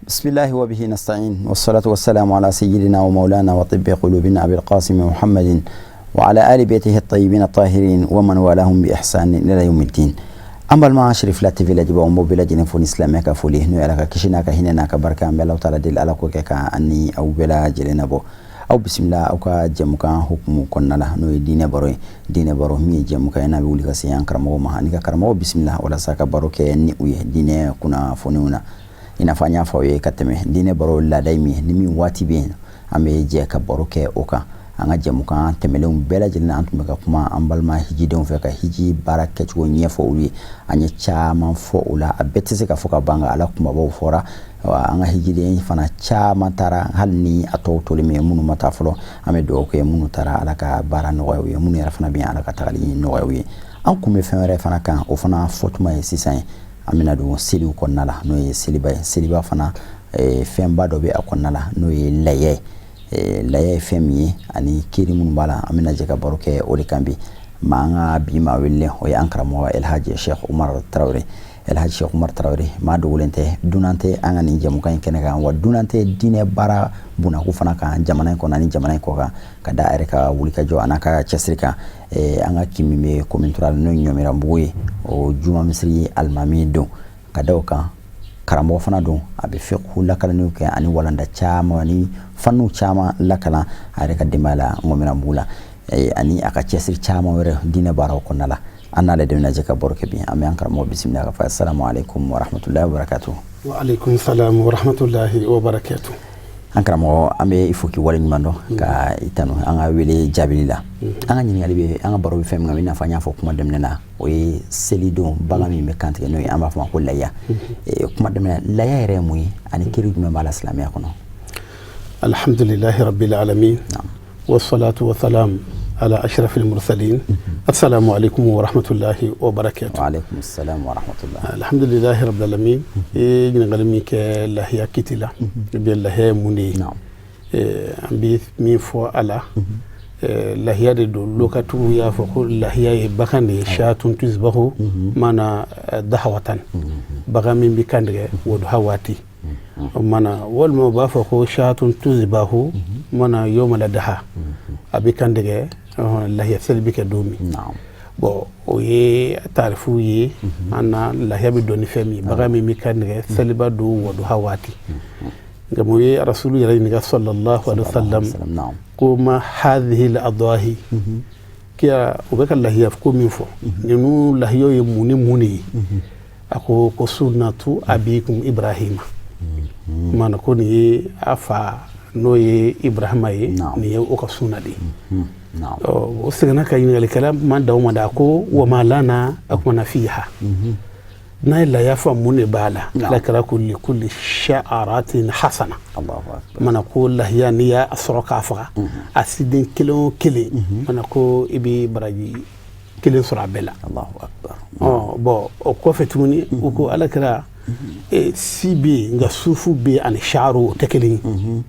بسم الله وبه نستعين والصلاة والسلام على سيدنا ومولانا وطب قلوبنا أبي القاسم محمد وعلى آل بيته الطيبين الطاهرين ومن والاهم بإحسان إلى يوم الدين. An balima Cherifla TV lajɛbaaw, n b'aw bɛɛ lajɛlen fo ni silamɛya ka foli, n'o ye Ala ka kisi n'a ka hinɛ n'a ka barika. An bɛ Alahu taala deli, Ala k'o kɛ ka an ni aw bɛɛ lajɛlen nabɔ. Aw bisimila aw ka jɛmukan hukumu kɔnɔna la, n'o ye diinɛ baro ye. Diinɛ baro min ye jɛmukan ye n'a bɛ wuli ka se an karamɔgɔw ma, ani ka karamɔgɔ bisimila walasa ka baro kɛ ni u ye diinɛ kunnafoniw na. I n'a fɔ an y'a fɔ aw ye ka tɛmɛ, diinɛ baro laada ye min ye, ni min waati bɛ yen, an bɛ jɛ ka baro kɛ o kan. An ka jɛmukan tɛmɛnlenw bɛɛ lajɛlen na, an tun bɛ ka kuma an balima hijidenw fɛ, ka hiji baara kɛcogo ɲɛfɔ olu ye. An ye caman fɔ o la, a bɛɛ tɛ se ka fɔ ka ban, nka ala kumabaw fɔra. An ka hijiden fana caman taara, hali ni a tɔw tolen min ye, minnu ma taa fɔlɔ, an bɛ dugawu kɛ minnu taara, Ala ka baara nɔgɔya u ye. Minnu yɛrɛ fana bɛ yen, Ala ka tagali nɔgɔya u ye. An kun bɛ fɛn wɛrɛ fana kan, o fana fɔtuma ye sisan ye. An bɛna don seliw kɔnɔna la, n'o ye seliba ye. Seliba fana, fɛnba dɔ bɛ a kɔnɔna la, n'o ye layɛ ye. Laya ye fɛn min ye ani kiri minnu b'a la, an bɛna jɛ ka baro kɛ o de kan bi. Ma an ka bi maa welelen, o ye an karamɔgɔ Elhaji Sheikh Umar Tarawele. Elhaji Sheikh Umar Tarawele, maa dogolen tɛ, dunan tɛ an ka nin jɛmukan in kɛnɛ kan, wa dunan tɛ diinɛ baara bunakun fana kan jamana in kɔnɔ ani jamana in kɔ kan, ka da a yɛrɛ ka wulikajɔ a n'a ka cɛsiri kan. An ka kin min bɛ commune 3, n'o ye Ɲɔmiranbugu ye, o juma misiri alimami don. Ka da o kan, karamɔgɔ fana don, a bɛ fiqhu lakalaniw kɛ ani walanda caman ani faniw caman lakalan a yɛrɛ ka denbaya la Ŋɔmiranbugu la, ani a ka cɛsiri caman wɛrɛ diinɛ baaraw kɔnɔna la. An n'ale de bɛna jɛ ka baro kɛ bi. An bɛ an karamɔgɔ bisimila ka fɔ assalamu alaikum wa rahmatullahi wa barakatuh. Wa alaikum salam wa rahmatullahi wa barakatuh. An karamɔgɔ, an bɛ i fo k'i wale ɲuman dɔn, ka i tanu an ka wele jaabili la. An ka ɲininkali bɛ, an ka baro bɛ fɛn min kan, i n'a fɔ an y'a fɔ kuma daminɛ na, o ye selidon bagan min bɛ kantigɛ, n'o ye an b'a fɔ ma ko laya. Kuma daminɛ, laya yɛrɛ ye mun ye ani kiri jumɛn b'a la silamɛya kɔnɔ? Alhamdulillahi rabbil alamin, wassalatu wassalam ala ashrafil mursalin. Assalamu alaikum wa rahmatullahi wa barakatuh. Wa alaikum assalam wa rahmatullah. Alhamdulillahi rabbil alamin. I ye ɲininkali min kɛ lahiya kiti la, ou bien lahiya ye mun de ye, an bɛ min fɔ a la, lahiya de don. Lokatigiw y'a fɔ ko lahiya ye bagan de ye, shatun tuzbahu mana dahawatan, bagan min bɛ kantigɛ waduha waati o mana, walima u b'a fɔ ko shatun tuzbahu mana yawma daha, a bɛ kantigɛ lahiya seli bɛ kɛ don min. Bon, o ye tarifu ye an na. Lahiya bɛ dɔn ni fɛn min ye, bagan min bɛ kantigɛ seliba don waduha waati. Nka mun ye rasulu yɛrɛ ɲininka sallallahu alaihi wasallam ko ma hadhihi al-adahi, kiya u bɛ ka lahiya ko min fɔ, ninnu lahiyaw ye mun ni mun de ye? A ko ko sunnatu abikum Ibrahima, mana ko nin ye a fa, n'o ye Ibrahima ye, nin ye o ka sunna de ye. O seginna ka ɲininkalikɛla ma da o ma da, a ko wa ma lana a kumana fiha, n'a ye laya fɔ, mun de b'a la? Ala kɛra ko li kulli sha'aratin hasana, mana ko lahiya n'i y'a sɔrɔ k'a faga, a siden kelen o kelen, mana ko i bɛ baraji kelen sɔrɔ a bɛɛ la. Bon, o kɔfɛ tuguni, u ko ala kɛra si bɛ yen, nka sufu bɛ yen ani shaaru, o tɛ kelen ye.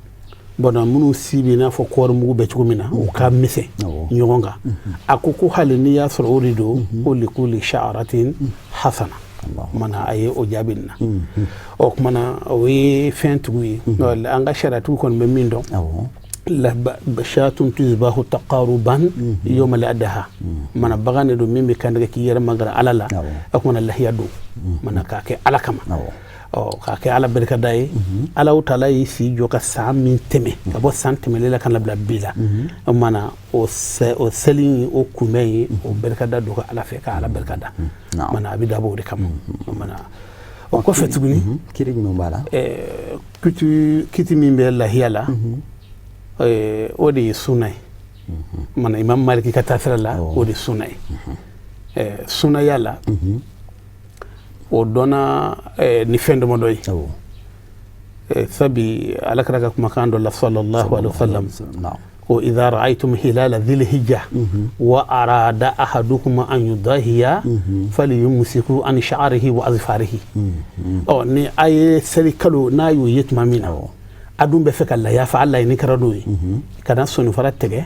Bon, minnu si bɛ i n'a fɔ kɔɔri mugu bɛ cogo min na, u ka misɛn ɲɔgɔn kan. A ko ko hali n'i y'a sɔrɔ o de don, ko li kulli sha'aratin hasana, mana a ye o jaabi nin na. O kumana o ye fɛn tigiw ye. An ka sariyatigiw kɔni bɛ min dɔn, shatun tuzbahu taqaruban yawma al-adha, mana bagan de don min bɛ kantigɛ k'i yɛrɛ magara Ala la. A kumana lahiya don, mana k'a kɛ Ala kama, ɔ k'a kɛ Ala barikada ye. Ala taala y'i si jɔ ka san min tɛmɛ, ka bɔ san tɛmɛlen la ka na bila bi la, o mana o seli o kunbɛn ye, o barikada don ka Ala fɛ, ka Ala barikada. Mana a bɛ dabɔ o de kama. O mana o kɔfɛ tuguni, kiri jumɛn b'a la? Kiti min bɛ lahiya la, o de ye sunna ye. Mana Imam Maliki ka taasira la, o de sunna ye. Sunnaya la, o dɔnna ni fɛn damadɔ ye. Sabi ala kɛra ka kumakan dɔ la sallallahu alaihi wasallam ko idha ra'aytum hilala dhil hijja wa arada ahadukum an yudahiya falyumsiku an sha'rihi wa azfarihi. Ɔ ni a ye seli kalo n'a y'o ye tuma min na, A dun bɛ fɛ ka laya fa, a laɲini kɛra n'o ye. Kana sɔnifara tigɛ,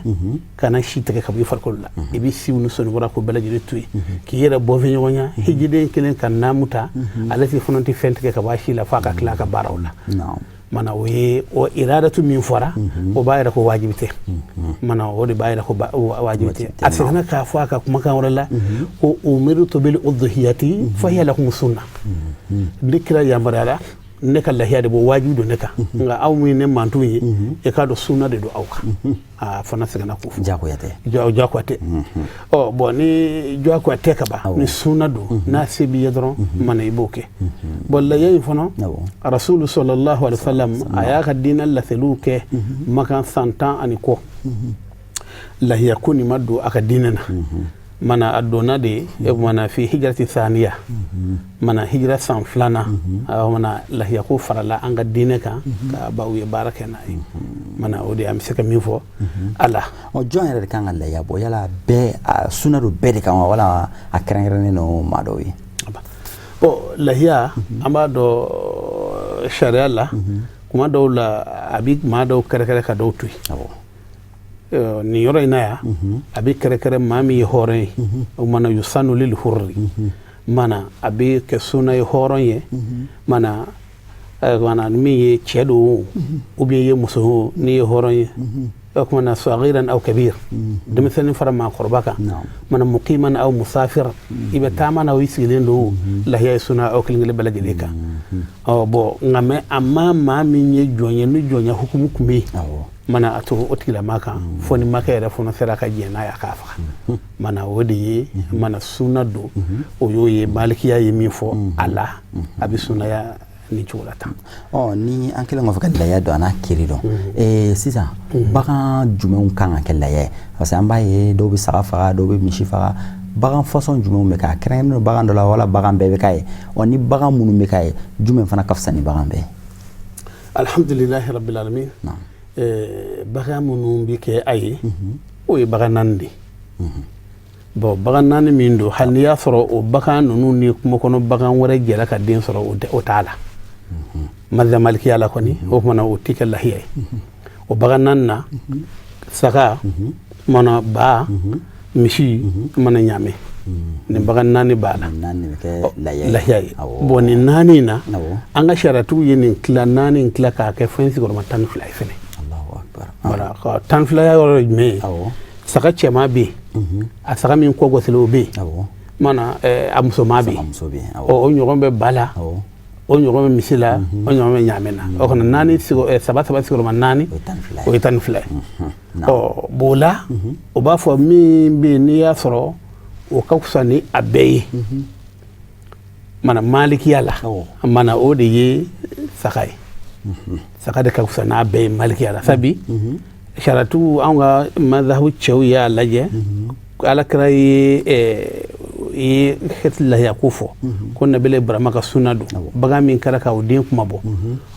kana si tigɛ ka bɔ i farikolo la. I bɛ siw ni sɔnifara ko bɛɛ lajɛlen to yen k'i yɛrɛ bɔ fɛn ɲɔgɔn ɲɛ. Hijiden kelen ka naamu ta, ale tɛ fana tɛ fɛn tigɛ ka bɔ a si la f'a ka tila a ka baaraw la. Mana o ye o iradatu min fɔra, o b'a yira ko wajibi tɛ. Mana o de b'a yira ko wajibi tɛ. A seginna k'a fɔ a ka kumakan wɛrɛ la ko umirtu bil udhiyati fahiya lakum sunna. Ne kira yamaruyara ne ka lahiya de bɔ, wajibi don ne kan, nka aw min ne manton ye, i k'a dɔn sunna de don aw kan. A fana seginna k'o fɔ. Jagoya tɛ. Jagoya tɛ. Ɔ bɔn, ni jagoya tɛ ka ban, ni sunna don, n'a se b'i ye dɔrɔn, mana i b'o kɛ. Bɔn, lahiya in fana, Rasulu sallallahu alaihi wasallam a y'a ka diinɛ laseliw kɛ Makan san 10 ani kɔ, lahiya ko nin ma don a ka diinɛ na. Mana a donna de mana fi hijrati thaniya, mana hijira san filanan, mana lahiya ko farala an ka diinɛ kan ka baw ye baara kɛ n'a ye. Mana o de an bɛ se ka min fɔ a la. Ɔ, jɔn yɛrɛ de kan ka lahiya bɔ? Yala bɛɛ a sunna don bɛɛ de kan wa, wala a kɛrɛnkɛrɛnnen don maa dɔw ye? Bon, lahiya, an b'a dɔn sariya la, kuma dɔw la a bɛ maa dɔw kɛrɛkɛrɛ ka dɔw to yen. Nin yɔrɔ in na yan, a bɛ kɛrɛkɛrɛ maa min ye hɔrɔn ye. O mana yusanu lil hurri, mana a bɛ kɛ sunna ye hɔrɔn ye. Mana mana min ye cɛ don o, ou bien i ye muso o, n'i ye hɔrɔn ye, o kuma na sagiran aw kabir, denmisɛnnin fara maakɔrɔba kan, mana muqiman aw musafir, i bɛ taama na o, i sigilen don o, lahiya ye sunna aw kelen kelen bɛɛ lajɛlen kan. Ɔ bɔn, nka mɛ a ma maa min ye jɔn ye, ni jɔnya hukumu tun bɛ yen, mana a to o tigilama kan fo ni makɛ yɛrɛ fana sera ka jɛn n'a ye a k'a faga. Mana o de ye mana sunna don, o y'o ye. Malikiya ye min fɔ a la, a bɛ sunnaya nin cogo la tan. Ɔ, ni an kɛlen kɔfɛ ka laya dɔn, a n'a kiri dɔn, sisan bagan jumɛnw kan ka kɛ laya ye? Parce que an b'a ye dɔw bɛ saga faga, dɔw bɛ misi faga. Bagan façon jumɛnw bɛ k'a kɛrɛnkɛrɛnnen don bagan dɔ la, wala bagan bɛɛ bɛ k'a ye? Ɔ, ni bagan minnu bɛ k'a ye, jumɛn fana ka fisa ni bagan bɛɛ ye? Alhamdulilahi rabbil alamin. Bagan minnu bɛ kɛ a ye, o ye bagan naani de ye. Bon, bagan naani min don, hali n'i y'a sɔrɔ o bagan ninnu ni kungo kɔnɔ bagan wɛrɛ jɛra ka den sɔrɔ, o t'a la mazhab malikiya la kɔni. O kumana o tɛ kɛ lahiya ye. O bagan naani na, saga, mana ba, misi, mana ɲaamɛ, nin bagan naani b'a la lahiya ye. Bon, nin naani in na, an ka sariyatigiw ye nin tila naani in tila k'a kɛ fɛn sigiyɔrɔma 12 ye fɛnɛ. Voilà, 12ya yɔrɔ ye jumɛn ye? Saga cɛman bɛ yen, a saga min kɔ gosilen o bɛ yen, mana a musoman bɛ yen, o ɲɔgɔn bɛ ba la, o ɲɔgɔn bɛ misi la, o ɲɔgɔn bɛ ɲaamɛ na. O kɔnɔ naani, saba saba sigiyɔrɔma naani, o ye 12 ye. Ɔ bon, o la o b'a fɔ min bɛ yen, n'i y'a sɔrɔ o ka fisa ni a bɛɛ ye, mana malikiya la, mana o de ye saga ye. Saga de ka fisa n'a bɛɛ ye malikiya la, sabi sariyatigiw, anw ka mazhabu cɛw y'a lajɛ, Ala kira ye lahiya ko fɔ ko nabila Ibrahima ka sunna don, bagan min kɛra ka o den kuma bɔ,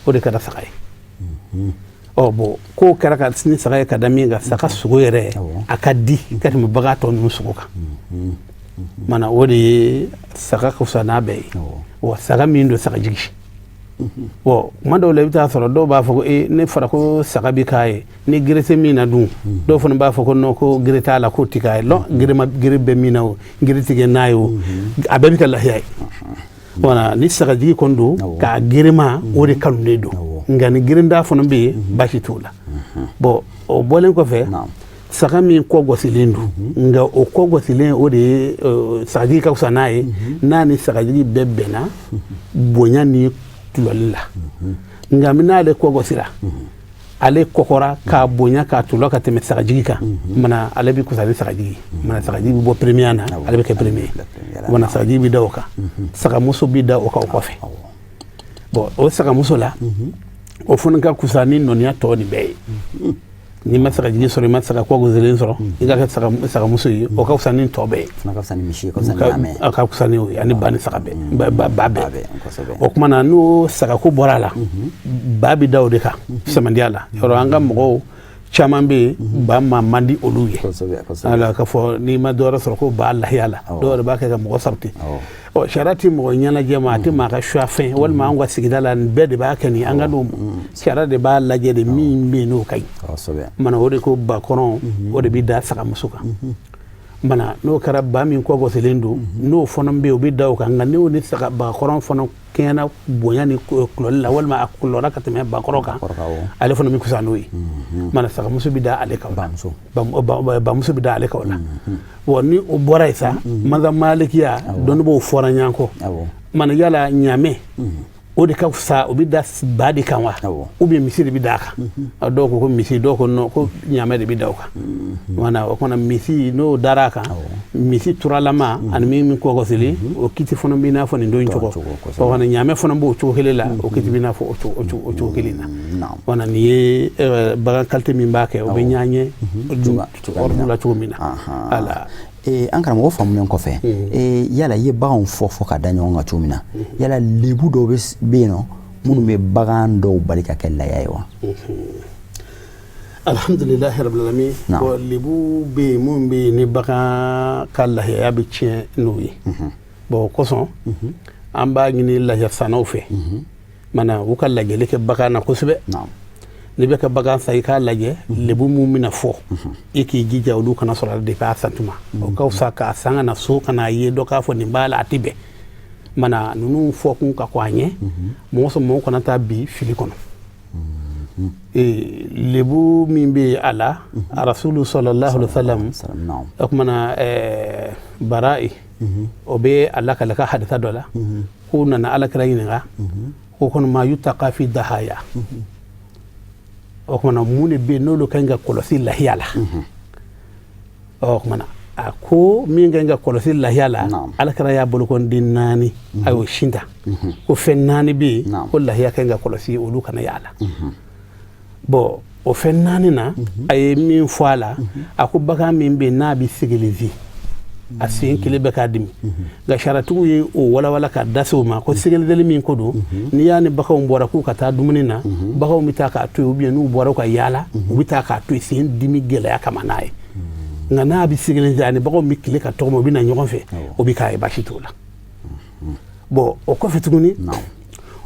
o de kɛra saga ye. Ɔ bɔn, k'o kɛra ka ni saga ye ka da min kan, saga sogo yɛrɛ a ka di ka tɛmɛ bagan tɔ ninnu sogo kan. Mana o de ye saga ka fisa n'a bɛɛ ye. Wa saga min don, saga jigi. Bon, kuma dɔw la i bɛ taa sɔrɔ dɔw b'a fɔ ko ee, ne fɔra ko saga bi k'a ye ni gere tɛ min na dun. Dɔw fana b'a fɔ ko non, ko gere t'a la, k'o ti k'a ye. Non, gere ma, gere bɛ min na o, gere tigɛ n'a ye o, a bɛɛ bɛ kɛ lahiya ye. Voilà, ni sagajigi kɔni don k'a gerema, o de kanunen don. Nka ni gerenda fana bɛ yen, baasi t'o la. Bon, o bɔlen kɔfɛ, saga min kɔ gosilen don, nka o kɔ gosilen o de ye sagajigi ka fisa n'a ye, n'a ni sagajigi bɛɛ bɛnna bonya ni tulɔli la. Nka n'ale kɔ gosira, ale kɔkɔra k'a bonya k'a tulɔ ka tɛmɛ sagajigi kan, mana ale bɛ kusa ni sagajigi. Mana sagajigi bɛ bɔ premier na, ale bɛ kɛ premier. Mana sagajigi bɛ da o kan, sagamuso bɛ da o kan o kɔfɛ. Bon, o sagamuso la, o fana ka kusa ni nɔniya tɔ nin bɛɛ ye. N'i ma sagajigi sɔrɔ, i ma saga kɔ gosilen sɔrɔ, i ka kɛ sagamuso ye, o ka fisa ni tɔ bɛɛ ye. Ka fisa ni misi ye, ka fisa ni ɲaamɛ. A ka fisa ni o ye ani ba ni saga bɛɛ, ba bɛɛ. O kuma na, n'o sagako bɔra a la, ba bɛ da o de kan samandiya la. Yɔrɔ an ka mɔgɔw Caman bɛ yen, ba ma man di olu ye. Ala k'a fɔ n'i ma dɔwɛrɛ sɔrɔ ko ba lahiya la, dɔw yɛrɛ b'a kɛ ka mɔgɔ saruti. Ɔ, sariya tɛ mɔgɔ ɲɛnajɛ ma, a tɛ maa ka choix fɛn, walima an ka sigida la nin bɛɛ de b'a kɛ nin, an ka n'o ma. Sariya de b'a lajɛ de, min bɛ yen n'o ka ɲi. Mana o de ko bakɔrɔn, o de bɛ da sagamuso kan. Mana n'o kɛra, ba min kɔgɔsilen don, n'o fana bɛ yen, o bɛ da o kan. Nka n'o ni saga bakɔrɔn fana kɛɲɛna bonya ni kulɔli la, walima a kulɔra ka tɛmɛ bakɔrɔ kan, ale fana bɛ kusa n'o ye. Mana sagamuso bɛ da ale kan, bamuso bɛ da ale kan o la. Wa ni o bɔra yen sa, maza malikiya dɔnnibaaw fɔra ɲɔgɔn kɔ. Mana yala ɲaamɛ, o de ka fisa, o bɛ da ba de kan wa, ou bien misi de bɛ da a kan? Dɔw ko ko misi, dɔw ko non, ko ɲaamɛ de bɛ da o kan. Wala o kɔnɔ, misi n'o dara a kan, misi turalama ani min kɔgɔsili, o kiti fana bɛ n'a fɔ nin don in cogo. O fana ɲaamɛ fana b'o cogo kelen la, o kiti bɛ n'a fɔ o cogo kelen na. Wala nin ye bagan qualité min b'a kɛ, o bɛ ɲaɲɛ ordre la cogo min na ala. An karamɔgɔ, faamulen kɔfɛ, yala i ye baganw fɔ fɔ ka da ɲɔgɔn kan cogo min na, yala lebu dɔw bɛ yen nɔ minnu bɛ bagan dɔw bali ka kɛ laya ye wa? Alhamdulilahi rabbil alamin. Bon, lebu bɛ yen mun bɛ yen ni bagan ka lahiyaya bɛ tiɲɛ n'o ye. Bon, o kosɔn an b'a ɲini lahiya sannaw fɛ, mana u ka lajɛli kɛ bagan na kosɛbɛ. N'i bɛ ka bagan san, i k'a lajɛ lebu mun bɛna fɔ, i k'i jija olu kana sɔrɔ a la depuis a san tuma. O ka fisa k'a san ka na so ka n'a ye dɔ k'a fɔ nin b'a la, a tɛ bɛn. Mana ninnu fɔ kun ka kɔ a ɲɛ, mɔgɔ sɔn mɔgɔ kana taa bi fili kɔnɔ. Lebu min bɛ a la, Rasulu sallallahu alaihi wasallam, o kumana bara'i o bɛ a lakale ka hadisa dɔ la k'u nana Ala kira ɲininka ko kɔnɔ ma yutaka fi dahaya. O kumana mun de bɛ yen n'olu ka ɲi ka kɔlɔsi lahiya la? O kumana a ko min ka ɲi ka kɔlɔsi lahiya la, Ala kira y'a bolokɔnden naani, a y'o sin ta ko fɛn naani bɛ yen ko lahiya ka ɲi ka kɔlɔsi, olu kana y'a la. Bon, o fɛn naani na, a ye min fɔ a la, a ko bagan min bɛ yen n'a bɛ sigilizi, a sen kelen bɛ k'a dimi. Nka sariyatigiw ye o walawala ka da se o ma ko sigilizeli min ko don, n'i y'a ni baganw bɔra k'u ka taa dumuni na, baganw bɛ taa k'a to yen, ou bien n'u bɔra u ka yaala, u bɛ taa k'a to yen sen dimi gɛlɛya kama n'a ye. Nka n'a bɛ sigilize, ani baganw bɛ tile ka tɔgɔma, u bɛ na ɲɔgɔn fɛ, o bɛ k'a ye, baasi t'o la. Bon, o kɔfɛ tuguni,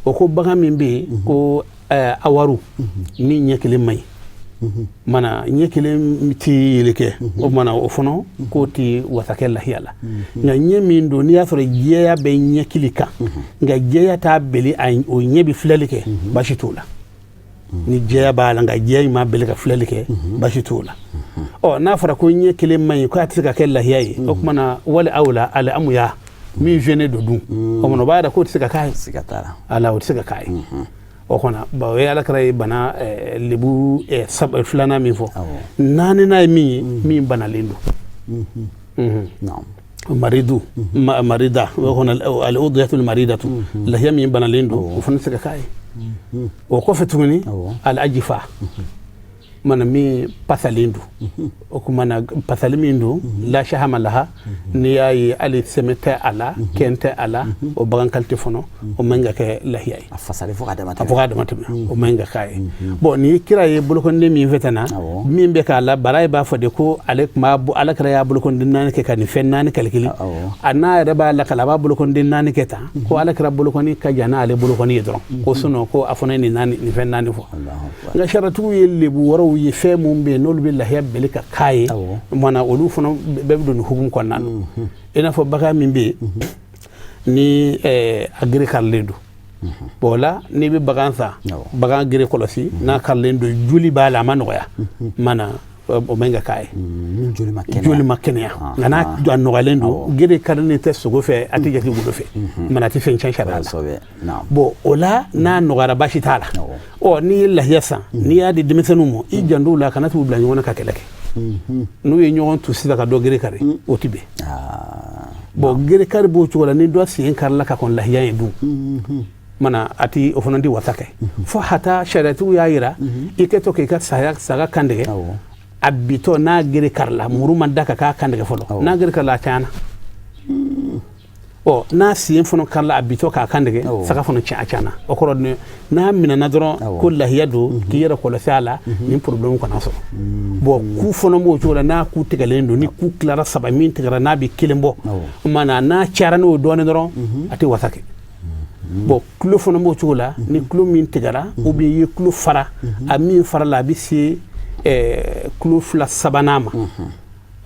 o ko bagan min bɛ yen ko awaru, min ɲɛ kelen man ɲi, mana ɲɛ kelen ti yeli kɛ, o mana o fana k'o ti wasakɛ lahiya la. Nka ɲɛ min don, n'i y'a sɔrɔ jɛya bɛ ɲɛkili kan, nka jɛya t'a beli, o ɲɛ bɛ filɛli kɛ, baasi t'o la. Ni jɛya b'a la, nka jɛya in ma beli ka filɛli kɛ, baasi t'o la. Ɔ, n'a fɔra ko ɲɛ kelen man ɲi, k'a tɛ se ka kɛ lahiya ye, o kumana wali aw la ale amuya min fiyɛnen don dun, o kumana o b'a yira k'o tɛ se ka k'a ye. Ala, o tɛ se ka k'a ye. O kɔnɔ o ye Ala kɛra ye bana lebu filanan min fɔ. Naaninan ye min ye, min banalen don, maridu marida, o kɔnɔ al udhiyatul maridatu, lahiya min banalen don, o fana tɛ se ka k'a ye. O kɔfɛ tuguni, al ajifa, mana min pasalen don, o kumana pasali min don, la shahama laha, n'i y'a ye hali sɛmɛ tɛ a la, kɛn tɛ a la, o bagan qualité fana o man ka kɛ lahiya ye. A fasalen fo k'a dama tɛmɛ, fo k'a dama tɛmɛ, o man ka k'a ye. Bon, ni kira ye bolokɔniden min fɛ tan na, min bɛ k'a la bara, b'a fɔ de ko ale tun b'a Ala kira y'a bolokɔniden naani kɛ ka nin fɛn naani calculer. A n'a yɛrɛ b'a lakala, a b'a bolokɔniden naani kɛ tan ko Ala kira bolokɔni ka jan n'ale bolokɔni ye dɔrɔn, ko sinon ko a fana ye nin naani, nin fɛn naani fɔ. Nka sariyatigiw ye lebu wɛrɛw ye, fɛn mun bɛ yen n'olu bɛ lahiya bali ka k'a ye, mana olu fana bɛɛ bɛ don nin hukumu kɔnɔna na. I n'a fɔ bagan min bɛ yen ni a gere karilen don. Bon, o la n'i bɛ bagan san, bagan gere kɔlɔsi, n'a karilen don, joli b'a la, a ma nɔgɔya, mana o man ka k'a ye. Joli ma kɛnɛya, nka n'a a nɔgɔyalen don, gere karilen tɛ sogo fɛ, a tɛ jate golo fɛ, mana a tɛ fɛn tiɲɛ sariya la. Bon, o la n'a nɔgɔyara, baasi t'a la. Ɔ, n'i ye lahiya san, n'i y'a di denmisɛnninw ma, i janto u la, kana t'u bila ɲɔgɔn na ka kɛlɛ kɛ. N'u ye ɲɔgɔn tu sisan ka dɔ gere kari, o tɛ bɛn. Bon, gere kari b'o cogo la, ni dɔ sen karila ka kɔn lahiya ye dun, mana a ti o fana ti wasa kɛ fo hata sariyatigiw y'a yira i kɛtɔ k'i ka saga kantigɛ, a bitɔ n'a gere karila, muru ma da ka k'a kantigɛ fɔlɔ, n'a gere karila, a cayana. O Ɔ, n'a sen fana karila a bitɔ k'a kan tigɛ, saga fana a tiɲɛna. O kɔrɔ, n'a minɛna dɔrɔn ko lahiya don, k'i yɛrɛ kɔlɔsi a la, ni problème kana sɔrɔ. Bon, ku fana b'o cogo la. N'a ku tigɛlen don, ni ku tilara saba, min tigɛra n'a bɛ kelen bɔ, o mana n'a cayara n'o dɔɔnin dɔrɔn, a tɛ wasa kɛ. Bon, tulo fana b'o cogo la. Ni tulo min tigɛra ou bien i ye tulo fara, a min fara la, a bɛ se tulo fila sabanan ma,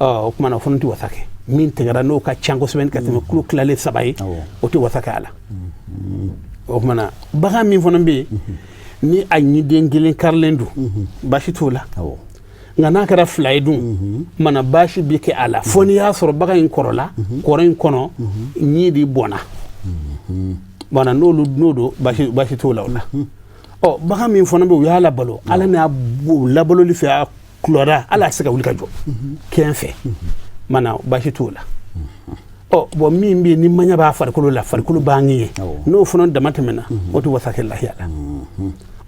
o tuma na o fana tɛ wasa kɛ. Min tigɛra n'o ka ca kosɛbɛ ka tɛmɛ tulo tilalen saba ye, o tɛ wasa kɛ a la. O tuma na bagan min fana bɛ yen, ni a ɲiden kelen karilen don, baasi t'o la. Nka n'a kɛra fila ye dun, mana baasi bɛ kɛ a la, fo n'i y'a sɔrɔ bagan in kɔrɔla, kɔrɔ in kɔnɔ ɲi de bɔnna bɔnna. N'olu n'o don, baasi t'o la o la. Ɔ, bagan min fana bɛ yen, u y'a labalo, Ala n'a labaloli fɛ, a kulɔra, ala a tɛ se ka wuli ka jɔ kɛn fɛ, mana baasi t'o la. Ɔ bɔn, min bɛ yen ni maɲa b'a farikolo la, farikolo b'a ŋɛɲɛ, n'o fana dama tɛmɛna, o tɛ wasa kɛ lahiya la.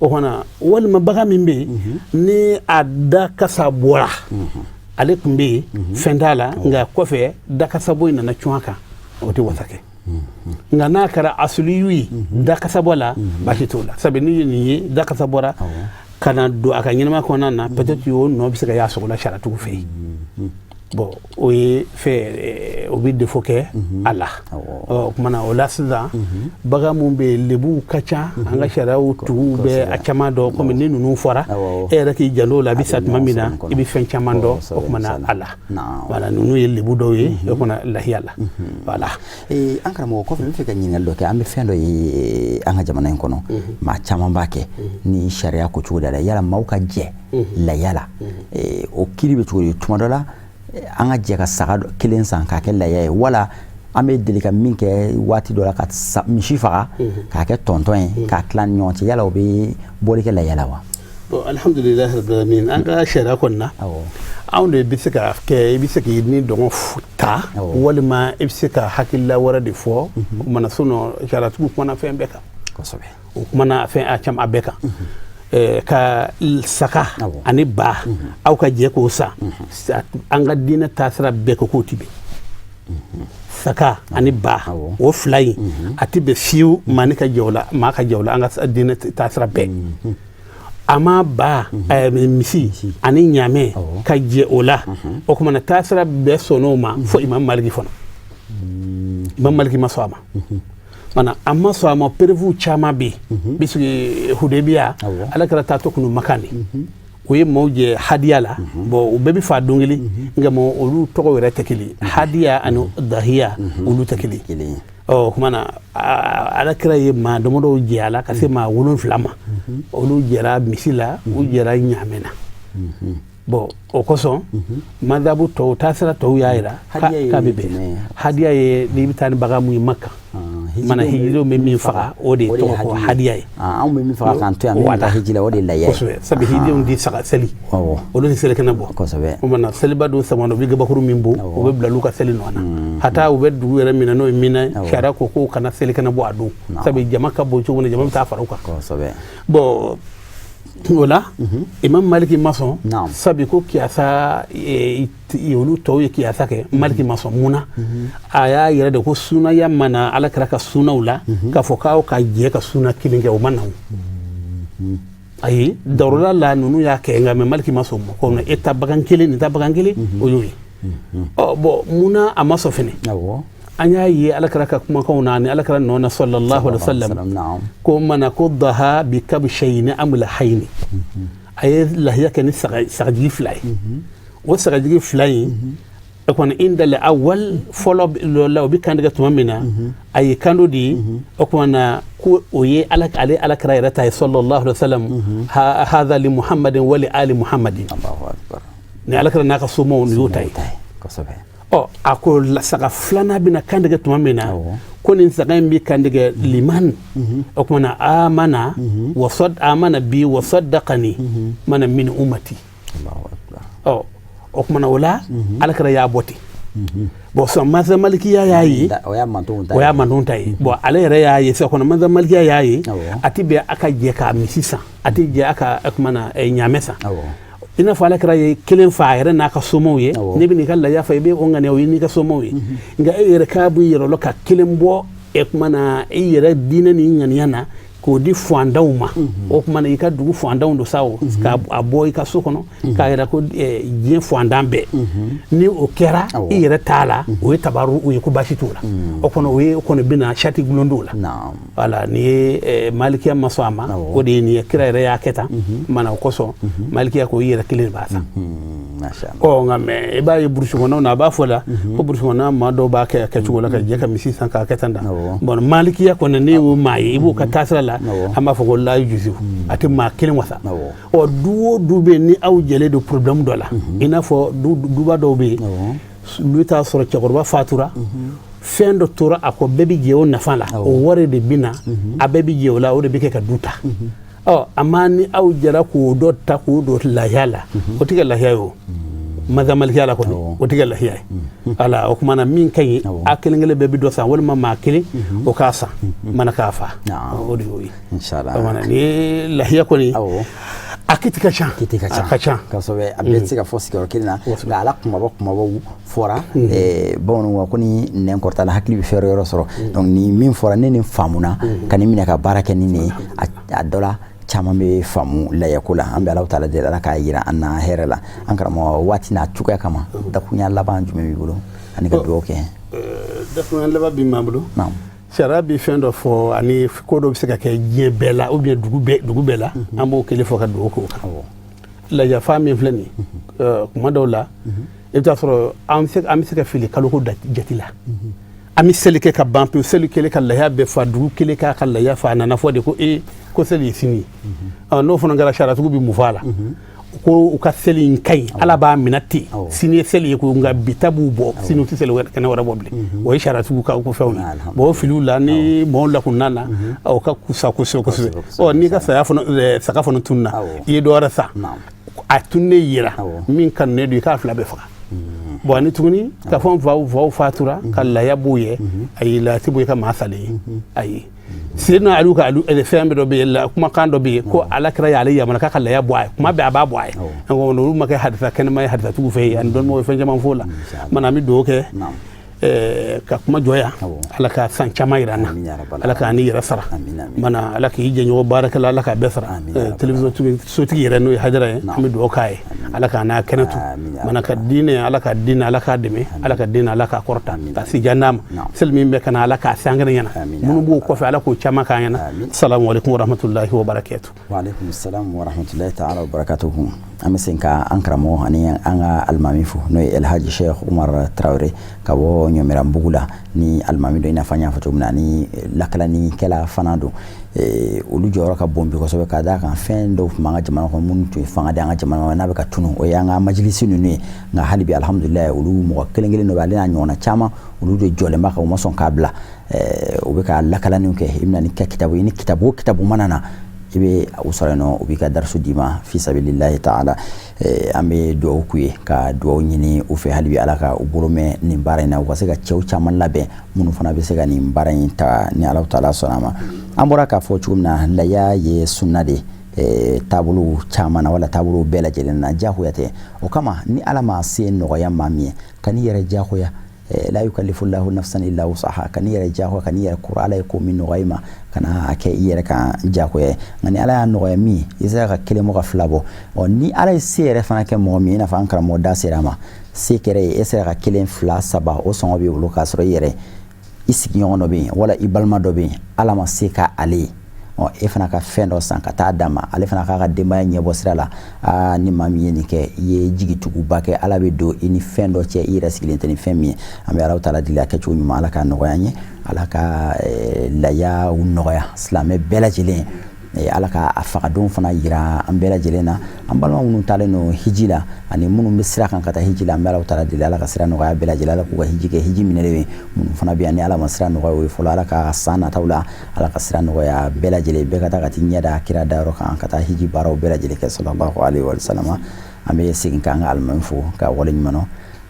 O fana, walima bagan min bɛ yen ni a da kasa bɔra, ale tun bɛ yen, fɛn t'a la, nka kɔfɛ dakasa bɔ in nana cun a kan, o tɛ wasa kɛ. Nka n'a kɛra asuliyu ye, dakasa bɔ la, baasi t'o la. Sabu n'i ye nin ye, dakasa bɔra ka na don a ka ɲɛnɛma kɔnɔna na, peut-être o nɔ bɛ se ka y'a sogo la sariyatigiw fɛ yen. Bon, o ye fɛn, o bɛ défaut kɛ a la. Ɔ, o kumana o la sisan, bagan mun bɛ yen, lebuw ka ca, an ka sariyaw tuguw bɛ a caman dɔn. Komi ni ninnu fɔra, e yɛrɛ k'i janto o la, a bɛ sa tuma min na, i bɛ fɛn caman dɔn o kumana a la. Voilà, ninnu ye lebu dɔw ye o kumana lahiya la. Voilà. An karamɔgɔ, kɔfɛ n bɛ fɛ ka ɲininkali dɔ kɛ. An bɛ fɛn dɔ ye an ka jamana in kɔnɔ, maa caman b'a kɛ ni sariya ko cogo da la. Yala maaw ka jɛ lahiya la, o kiiri bɛ cogo di? Tuma dɔ la, an ka jɛ ka saga kelen san k'a kɛ laya ye, wala an bɛ deli ka min kɛ waati dɔ la, ka misi faga k'a kɛ tɔntɔn ye k'a tila ni ɲɔgɔn cɛ, yala o bɛ bɔli kɛ laya la wa? Bon, alhamdulilahi rabbil alamin. An ka sariya kɔni na, anw de bɛ se ka kɛ, i bɛ se k'i ni dɔngɔ ta, walima i bɛ se ka hakilila wɛrɛ de fɔ. O mana sinon sariyatigiw kumana fɛn bɛɛ kan. O kumana fɛn a caman a bɛɛ kan. Ka saga ani ba, aw ka jɛ k'o san, an ka diinɛ taasira bɛɛ ko k'o ti bɛn. Saga ani ba, o fila in, a ti bɛn fiyewu maa ni ka jɛ o la, maa ka jɛ o la, an ka diinɛ taasira bɛɛ. A ma ba, misi ani ɲaamɛ ka jɛ o la, o kumana taasira bɛɛ sɔnn'o ma, fo Imam Maliki fana. Imam Maliki ma sɔn a ma. Mana a ma sɔn a ma, preuve caman bɛ yen, puisque Hudebiya, Ala kɛra taatɔ kunu Makan de, o ye maaw jɛ hadiya la. Bon, u bɛɛ bɛ fa don kelen, nka mɔ olu tɔgɔ yɛrɛ tɛ kelen. Hadiya ani dahiya, olu tɛ kelen. Ɔ, o kuma na Ala kira ye maa damadɔw jɛ a la ka se maa 7 ma. Olu jɛra misi la, u jɛra ɲaamɛ na. Bon, o kosɔn madabu tɔw taasira tɔw y'a jira k'a bɛ bɛn. Hadiya ye n'i bɛ taa ni bagan mun ye Maka, mana hijidenw bɛ min faga, o de tɔgɔ ko hadiya ye. Anw bɛ min faga k'an to yan, min bɛ taa hiji la, o de ye laya ye. Kosɛbɛ, sabu hijidenw di saga seli, olu tɛ selikɛnɛ bɔ. O mana seliba don sama, u bɛ gabakuru min bɔ, o bɛ bila olu ka seli nɔ na. Hata u bɛ dugu yɛrɛ min na, n'o ye Mina, sariya ko k'o kana selikɛnɛ bɔ a don, sabu jama ka bon cogo min na, jama bɛ taa fara u kan. Bon, o la Imam Maliki ma sɔn, sabu ko kiyasa, olu tɔw ye kiyasa kɛ, Maliki ma sɔn. Mun na? A y'a yɛrɛ de ko sunaya ma na Ala kɛra ka sunaw la k'a fɔ k'aw ka jɛ ka suna kelen kɛ, o ma na. O ayi, darura la ninnu y'a kɛ, nka mɛ Maliki ma sɔn o ma ko e ta bagan kelen, nin ta bagan kelen, o y'o ye. Ɔ bɔn, mun na a ma sɔn fɛnɛ? An y'a ye Ala kɛra ka kumakanw na ani Ala kɛra nɔ na, sallallahu alaihi wasallam, ko mana ko daha bi kabshayni amlahayni, a ye lahiya kɛ ni sagajigi fila ye. O sagajigi fila in o kɔni, indal awwal, fɔlɔ la, o bɛ kantigɛ tuma min na, a ye kando di o kuma na ko o ye ala ale Ala kɛra yɛrɛ ta ye, sallallahu alaihi wasallam, hadha li Muhammadin wa li ali Muhammadin. Ni Ala kɛra n'a ka somɔgɔw, nin y'o ta ye. Ɔ, a ko saga filanan bɛna kantigɛ tuma min na, ko nin saga in bɛ kantigɛ liman, o tuma na amana wa amana bi wa saddaqani mana min ummati. Ɔ, o tuma na o la Ala kɛra y'a bɔ ten. Bon, sɔn masa malikiya y'a ye, o y'a mantonw ta ye, o y'a mantonw ta ye. Bon, ale yɛrɛ y'a ye sisan kɔnɔ, masa malikiya y'a ye, a ti bɛn a ka jɛ k'a misi san, a ti jɛ a ka o tuma na ɲaamɛ san. I n'a fɔ Ala kira ye kelen fa a yɛrɛ n'a ka somaw ye. N'i bɛ n'i ka laya fa, i bɛ o ŋaniya, o ye n'i ka somaw ye. Nka e yɛrɛ k'a b'i yɛrɛ lɔ ka kelen bɔ e kuma na, i yɛrɛ diinɛ ni ŋaniya na, k'o di fantanw ma. O kuma na, i ka dugu fantanw don sa, o k'a bɔ i ka so kɔnɔ k'a yira ko diɲɛ fantan bɛɛ. Ni o kɛra i yɛrɛ t'a la, o ye tabaru, o ye ko baasi t'o la. O kɔnɔ, o ye o kɔni bɛna sati gulon t'o la. Wala ni ye malikiya ma sɔn a ma, o de ye nin ye. Kira yɛrɛ y'a kɛ tan mana, o kosɔn malikiya ko i yɛrɛ kelen de b'a san. Ɔ nka mɛ i b'a ye burusi kɔnɔnaw na, a b'a fɔ la ko burusi kɔnɔna maa dɔw b'a kɛ kɛcogo la ka jɛ ka misi san k'a kɛ tan da. Bon, malikiya kɔni, ne y'o maa ye, i b'o ka taasira la, an b'a fɔ ko la yujuzu, a tɛ maa kelen wasa. Ɔ du o du bɛ yen ni aw jɛlen don problème dɔ la, i n'a fɔ duba dɔw bɛ yen, n'u t'a sɔrɔ cɛkɔrɔba fatura, fɛn dɔ tora a kɔ, bɛɛ bɛ jɛ o nafa la, o wari de bɛ na, a bɛɛ bɛ jɛ o la, o de bɛ kɛ ka du ta. Ɔ a ni aw jɛra k'o dɔ ta k'o don lahiya la, o tɛ kɛ lahiya ye. O mazamalikiya la kɔni, o tɛ kɛ lahiya ye. Wala o kuma na, min ka ɲi, a kelen kelen bɛɛ bɛ dɔ san, walima maa kelen o k'a san mana k'a fa, o de y'o ye. Inshallah. Ni ye lahiya kɔni, a kiti ka ca. Kiti ka ca. A ka ca. Kosɛbɛ, a bɛɛ tɛ se ka fɔ sigiyɔrɔ kelen na, nka ala kumaba kumabaw fɔra. Bamananw ko ni nɛn kɔrɔtala, hakili bɛ fɛrɛ yɔrɔ sɔrɔ. Donc ni min fɔra, ne nin faamuna ka nin minɛ ka baara kɛ ni nin ye, a dɔ la caman bɛ faamu layako la. An bɛ Alahu taala deli, Ala k'a yira an na hɛrɛ la. An karamɔgɔ, waati n'a cogoya kama, dakurunya laban jumɛn b'i bolo ani ka dugawu kɛ? Dakurunya laban bɛ maa bolo, sariya bɛ fɛn dɔ fɔ ani ko dɔ bɛ se ka kɛ diɲɛ bɛɛ la ou bien dugu bɛɛ, dugu bɛɛ la, an b'o kelen fɔ ka dugawu k'o kan. Lajafa min filɛ nin ye, kuma dɔw la i bɛ taa sɔrɔ an bɛ se ka fili kaloko jate la. An bɛ seli kɛ ka ban pewu, seli kelen ka laya bɛɛ fa, dugu kelen k'a ka laya fa, a nana fɔ de ko ee, ko seli ye sini ye. N'o fana kɛra, sariyatigiw bɛ mun fɔ a la? Ko u ka seli in ka ɲi, Ala b'a minɛ ten, sini ye seli ye ko, nka bi ta b'u bɔ, sini u tɛ seli wɛrɛ, kɛnɛ wɛrɛ bɔ bilen. O ye sariyatigiw ka ko fɛnw ye. Bon, o filiw la ni mɔɔw lakunna na, o ka kusa kosɛbɛ kosɛbɛ. Ɔ n'i ka saya fana, saga fana tununa, i ye dɔ wɛrɛ san, a tunnen yera min kanunen don, i k'a fila bɛɛ faga. Bon, ani tuguni ka fɔ faw faw fatura ka laya b'u ye, ayi, laya tɛ bɔ i ka maa salen ye, ayi. Seydina Aliou ka alu fɛn dɔ bɛ yen, kumakan dɔ bɛ yen ko Ala kira y'ale yamaruya k'a ka laya bɔ a ye, kuma bɛɛ a b'a bɔ a ye. Olu ma kɛ hadisa kɛnɛma ye hadisatigiw fɛ yen, ani dɔnnibagaw ye fɛn caman f'o la. Mana an bɛ dugawu kɛ ka kuma jɔ yan. Ala ka san caman yira an na, Ala k'an ni yɛrɛ sara mana, Ala k'i jɛɲɔgɔn baarakɛla, Ala k'a bɛɛ sara. Télévision sotigi yɛrɛ, n'o ye Hajara ye, an bɛ dugawu k'a ye, Ala k'a n'a kɛnɛ to mana, ka diinɛ, Ala ka diinɛ, Ala k'a dɛmɛ, Ala ka diinɛ, Ala k'a kɔrɔta ka si jan d'a ma. Seli min bɛ ka na, Ala k'a se an kɛnɛ ɲɛna, minnu b'o kɔfɛ, Ala k'o caman k'an ɲɛna. Salamu aleykum wa rahmatulahi wa barakatuh. Wa aleykum salam wa rahmatulahi ta'ala wa barakatuhu. An bɛ segin ka an karamɔgɔ ani an ka alimami fo, n'o ye Elhaji Sheikh Umar Tarawele ka bɔ Ɲɔmɛrɛnbugu la, ni alimami don, i n'a fɔ an y'a fɔ cogo min na, ani lakalanikɛla fana don. Olu jɔyɔrɔ ka bon bi kosɛbɛ, ka d'a kan fɛn dɔw tun b'an ka jamana kɔnɔ minnu tun ye fanga di an ka jamana ma, n'a bɛ ka tunu, o y'an ka majilisi ninnu ye. Nka hali bi, alhamdulilayi, olu mɔgɔ kelen kelen dɔ bɛ, ale n'a ɲɔgɔnna caman, olu de jɔlen b'a kan, u ma sɔn k'a bila. U bɛ ka lakalaniw kɛ. I bɛna ni ka kitabu ye, ni kitabu o kitabu mana na, i bɛ u sɔrɔ yen nɔ, u b'i ka darisu d'i ma fi sabilillahi ta'ala. An bɛ dugawu k'u ye, ka dugawu ɲini u fɛ hali bi, Ala ka u bolo mɛn nin baara in na, u ka se ka cɛw caman labɛn minnu fana bɛ se ka nin baara in ta, ni Ala taala sɔnna a ma. An bɔra k'a fɔ cogo min na, laya ye sunna de ye taabolo caman na, wala taabolo bɛɛ lajɛlen na, diyagoya tɛ. O kama, ni Ala ma se nɔgɔya maa min ye, ka n'i yɛrɛ diyagoya, la yukallifu llahu nafsan illa wusaha, ka n'i yɛrɛ diyagoya, ka n'i yɛrɛ kɔrɔ, Ala ye ko min nɔgɔya i ma, kana a kɛ i yɛrɛ kan diyagoya ye. Nka ni Ala y'a nɔgɔya min ye, i sera ka kelen bɔ, ka fila bɔ. Ɔ ni Ala ye se yɛrɛ fana kɛ mɔgɔ min ye, i n'a fɔ an karamɔgɔ da sera a ma, se kɛra ye, e sera ka kelen, fila, saba, o sɔngɔ b'i bolo, k'a sɔrɔ i yɛrɛ i sigiɲɔgɔn dɔ bɛ yen, wala i balima dɔ bɛ yen, Ala ma se ka ale ye, ɔ e fana ka fɛn dɔ san ka taa d'a ma, ale fana k'a ka denbaya ɲɛbɔ sira la. Aa, ni maa min ye nin kɛ, i ye jigituguba kɛ, Ala bɛ don i ni fɛn dɔ cɛ, i yɛrɛ sigilen tɛ ni fɛn min ye. An bɛ Ala taala deli, a kɛcogo ɲuman, Ala k'a nɔgɔya an ye, Ala ka layaw nɔgɔya silamɛ bɛɛ lajɛlen ye, Ala ka a fagadon fana yira an bɛɛ lajɛlen na. An balima minnu taalen don hiji la ani minnu bɛ sira kan ka taa hiji la, an bɛ Ala taala deli, Ala ka sira nɔgɔya bɛɛ lajɛlen, Ala k'u ka hiji kɛ hiji minɛlen ye. Minnu fana bɛ yan ni Ala ma sira nɔgɔya o ye fɔlɔ, Ala ka san nataw la, Ala ka sira nɔgɔya bɛɛ lajɛlen, bɛɛ ka taa ka t'i ɲɛ da kira dayɔrɔ kan, ka taa hiji baaraw bɛɛ lajɛlen kɛ, sallallahu alaihi wa sallam. An bɛ segin k'an ka alimami fo ka waleɲuman dɔn,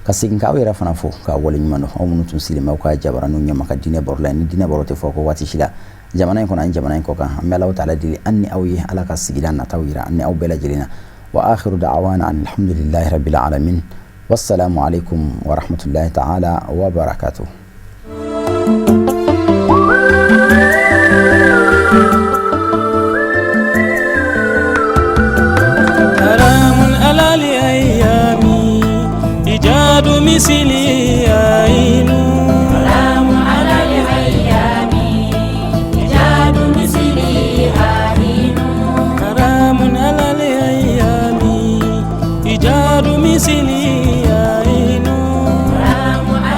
ka segin k'aw yɛrɛ fana fo ka waleɲuman dɔn, aw minnu tun sigilen bɛ aw ka jabaraninw ɲɛma ka diinɛ baro la. Ni diinɛ baro tɛ fɔ ko waati si la jamana in kɔnɔ ani jamana in kɔ kan. An bɛ Alahu taala deli an ni aw ye, Ala ka sigida nataw yira an ni aw bɛɛ lajɛlen na. Wa akhiru da'wana alhamdulillahi rabbil alamin. Wassalamu alaikum wa rahmatullahi ta'ala wa barakatuh. سلام على الأيام إيجاد مثلي عين. سلام على الأيام إيجاد مثلي عين. كرام على الأيام إيجاد مثلي عين. سلام على